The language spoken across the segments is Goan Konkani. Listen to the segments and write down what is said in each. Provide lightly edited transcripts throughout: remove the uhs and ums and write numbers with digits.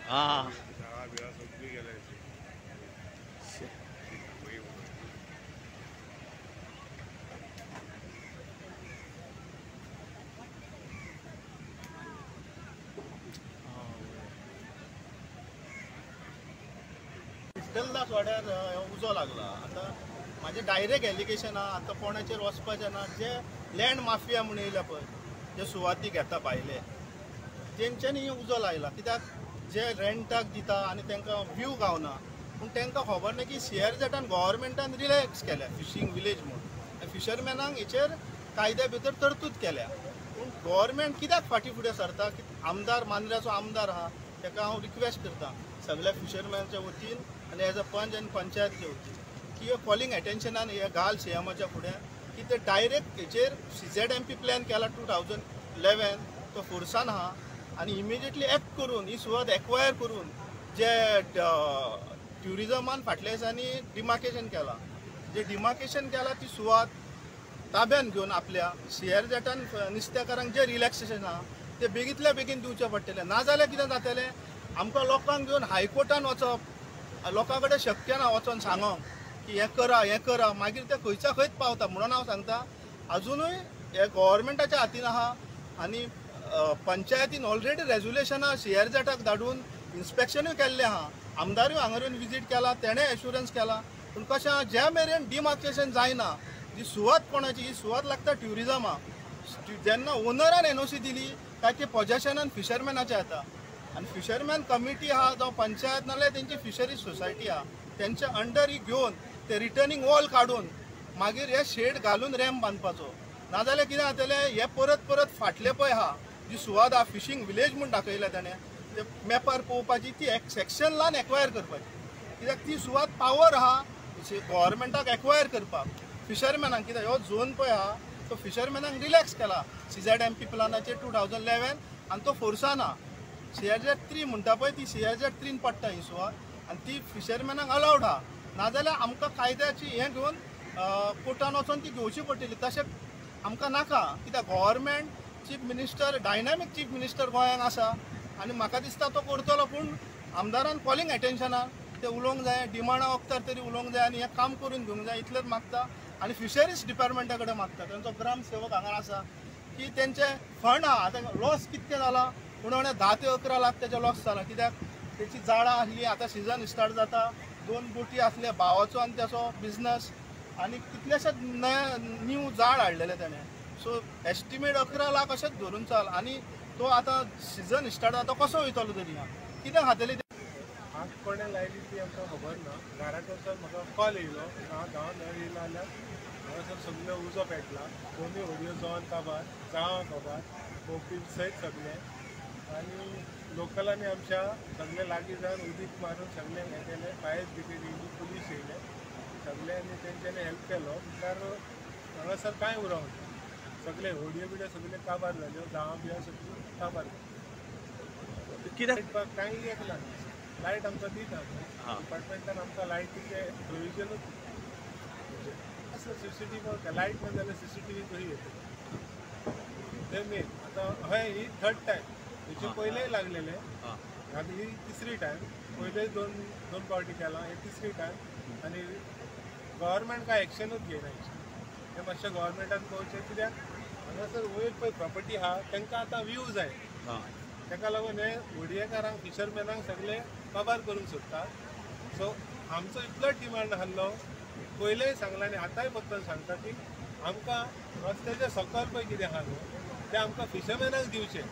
हां विठ्ठलदास वाड्यार उजो लागला. आतां म्हाजें डायरेक्ट एलिगेशन आहा, आतां कोणाचेर वचपाचें ना. जे लँड माफिया म्हूण येयल्या पळय, जे सुवाती घेता भायले, तेंच्यांनी उजो लायला. कित्याक जे रेंटाक दिता आनी तांकां व्यू गावना, पूण तांकां खबर ना की सीआरझेडान गव्हर्मेंटान रिलॅक्स केल्या फिशींग विलेज म्हूण, आनी फिशरमॅनांक हेचेर कायद्या भितर तरतूद केल्या. पूण गव्हर्मेंट कित्याक फाटीं फुडें सरता? की आमदार मांद्र्याचो आमदार आहा, ताका हांव रिक्वेस्ट करता सगळ्या फिशरमॅनच्या वतीन आनी एज अ पंच आनी पंचायतीच्या वतीन की हे कॉलिंग एटेन्शनान हे घाल सीएमाच्या फुड्यान की ते डायरेक्ट हेचेर सीझेडएमपी प्लॅन केला 2011, तो फोर्सान आहा आनी इमिजिएटली एक्ट करून ही सुवात एक्वायर करून जे ट्युरिजमान फाटल्या दिसांनी डिमार्केशन केला, जे डिमार्केशन केला ती सुवात ताब्यान घेवन आपल्या सीआरझेडान नुस्तेकारांक जे रिलॅक्सेशन आहा ते बेगींतल्या बेगीन दिवचें पडटलें. नाजाल्यार कितें जातलें, आमकां लोकांक घेवन हायकोर्टान वचप, लोकां कडेन शक्य ना वचोन सांगप की हें करा हें करा, मागीर ते खंयच्या खंयच पावता. म्हणून हांव सांगता अजुनूय हे गव्हर्मेंटाच्या हातीन आहा आनी पंचायतीन ऑलरेडी रेजोल्युशनां सीआरझेडाक धाडून इन्स्पेक्शनूय केल्लें आहा. आमदारूय हांगा येवन विजीट केला, तेणें एश्युरन्स केला. पूण कशें आहा, ज्या मेरेन डिमार्केशन जायना, जी सुवात कोणाची, ही सुवात लागता ट्युरिजमाक. जेन्ना ओनरान एनओसी दिली काय ती पोजेशनान फिशरमॅनाचें येता आनी फिशरमॅन कमिटी आहा जावं पंचायत नाल्यार तेंची फिशरीज सोसायटी आहा, तेंच्या अंडर ही घेवन ते रिटर्निंग वॉल काडून मागीर हे शेड घालून रॅम्प बांदपाचो. नाजाल्यार कितें जातलें, हे परत परत फाटले पळय आहा जी सुवात आहा फिशींग विलेज म्हूण दाखयल्या तेणें, ते मॅपार पळोवपाची ती एक सेक्शन ल्हान एक्वायर करपाची. कित्याक ती सुवात पावर आहा गव्हर्मेंटाक एक्वायर करपाक फिशरमॅनांक. कित्याक हो झोन पळय आहा तो फिशरमॅनांक रिलॅक्स केला सीझेडएमपी प्लानाचेर 2011 आनी तो फोर्सान आहा. सीआरझेड 3 म्हणटा पळय ती सीआरझेड 3 पडटा ही सुवात आनी ती फिशरमॅनांक अलावड आहा. नाजाल्यार आमकां कायद्याची हें घेवन कोर्टान वचोन ती घेवची पडटली. तशें आमकां नाका, कित्याक government chief minister, dynamic chief minister गोंयांक आसा आनी म्हाका दिसता तो करतलो. पूण आमदारान कॉलिंग एटेन्शनान ते उलोवंक जाय, डिमांडा वखदार तरी उलोवंक जाय आनी हें काम करून घेवंक जाय, इतलेंच मागता. आनी फिशरीज डिपार्टमेंटा कडेन मागता, तेंचो ग्रामसेवक हांगा आसा की तेंचे फंड आहा. आतां लॉस कितकें जाला, पूण 10 ते 11 लाख तेजे लॉस जाला. कित्याक तेची जाळां आसली, आतां सिजन स्टार्ट जाता, 2 बोटी आसले भावाचो आनी तेचो बिजनस आनी कितलेशेच न्यू जाळ हाडलेले तेणें. सो एस्टिमेट 11 लाख अशेंच धरून चाल. आनी तो आतां सिजन स्टार्ट जाता, कसो वयतलो तरी कितें खातली. आग कोणें लायली ती आमकां खबर ना. घरा कडच्यान म्हाका कॉल येयलो, हांव धांवन येयलो जाल्यार हांगासर सगळें उजो पेटला, दोनूय होडयो जावन काबार, जाळां काबार, बोटी सयत सगळें. आनी लोकलांनी आमच्या सगळे लागीं जावन उदीक मारून सगळें हें केलें. फायर ब्रिगेड येयली, पुलीस येयले सगळ्यांनी तेंच्यांनी हेल्प केलो. म्हणल्यार हांगासर कांय उरोंक ना, सगळे होडयो बिडयो सगळे काबार जाल्यो, जाळां बिळां सगळीं काबार जाली. कित्याक कांय एक ना लायट आमकां दिना, डिपार्टमेंटान आमकां लायटीचें प्रोविजनूच आसा. सीसीटीव्ही लायट ना जाल्यार सीसीटीव्ही कशी येतली तें मेन. आतां हय ही थर्ड टायम, हेचे पयलेय लागलेले, आतां ही तिसरी टायम. पयले दोन पावटी केला, ही तिसरी टायम. आनी गव्हर्मेंट कांय एक्शनूच घेयना हेचेर. हें मातशें गव्हर्मेंटान पळोवचें, कित्याक हांगासर वयर पळय प्रॉपर्टी आहा तांकां आतां व्यू जाय, ताका लागून हे होडयेकारांक फिशरमॅनांक सगळे काबार करूंक सोदतात. सो आमचो इतलो डिमांड आहलो, पयलेय सांगला आनी आतांय परतून सांगता की आमकां रस्त्याच्या सकयल पळय कितें आहा न्हू तें आमकां फिशरमॅनांक दिवचें,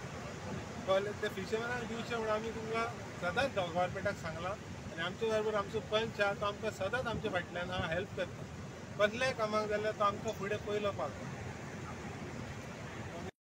कळ्ळें? तें फिशरमॅनांक दिवचें म्हणून आमी तुमकां सदांच गव्हर्मेंटाक सांगलां. आनी आमचे बरोबर आमचो पंच आहा तो आमकां सदांच आमच्या फाटल्यान आहा, हेल्प करता. कसल्याय कामाक जाल्यार तो आमकां फुडें पयलो पावता.